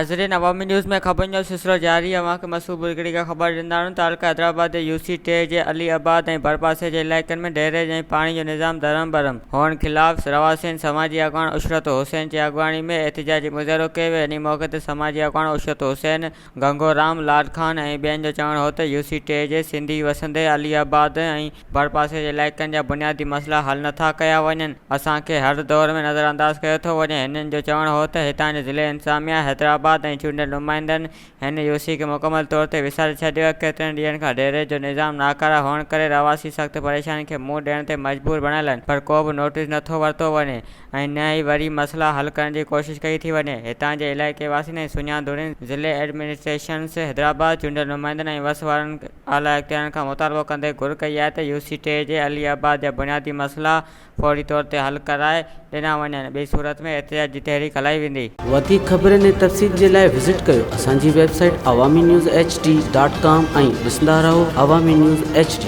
ناظرين عوامي نيوز ۾ خبرن جو سلسلو جاري اوهان کي مسعود ڀرڳڙي کان خبر ڏيندا آهيون تعلقه حيدرآباد جي يو سي ٽي جي علي آباد ۽ ڀرپاسي جي علائقن ۾ ڊرينيج ۽ پاڻي جو نظام درهم برهم هئڻ خلاف رهواسين سماجي اڳواڻ عشرت حسين جي اڳواڻي ۾ احتجاجي مظاهرو ڪيو ويو انهي موقعي تي سماجي اڳواڻ عشرت حسين گنگو رام، لاڏ خان ۽ ٻين جو چوڻ هو ته يو سي ٽي جي سنڌي وسندي علي آباد ۽ ڀرپاسي جي علائقن جا بنيادي مسئلا حل نٿا ڪيا وڃن، اسان کي هر دور ۾ نظرانداز ڪيو ٿو وڃي، هنن جو چوڻ هو ته هتان جي ضلعي انتظاميا حيدرآباد ۽ چونڊيل نمائندن هن يو سي کي مڪمل طور تي وساري ڇڏيو آهي، ڪيترن ڏينهن کان ڊيري جو نظام ناڪاره هئڻ ڪري رهواسي سخت پريشانين کي منهن ڏيڻ تي مجبور بڻيل آهن پر ڪو به نوٽيس نٿو ورتو وڃي. ۽ نه ئي وري مسئلا حل ڪرڻ جي ڪوشش ڪئي ٿي وڃي. هتان جي علائقي واسين ۽ سڃاڻ ڌرين، ضلعي ايڊمنسٽريشنس حيدرآباد، چونڊيل نمائندن ۽ وس وارن اعليٰ اختيارين کان مطالبو ڪندي گهر ڪئي آهي ته يو سي ٽي جي علي آباد جا بنيادي مسئلا فوري طور تي حل ڪرائي ڏنا وڃن ٻي صورت ۾ احتجاج جي تحريڪ هلائي ويندي. وڌيڪ خبرن ۽ تفصيل جي لاء وزٽ ڪيو اسان جي website Awami news H D dot com ۽ ڏسندا رهو عوامي نيوز ايڇ ڊي.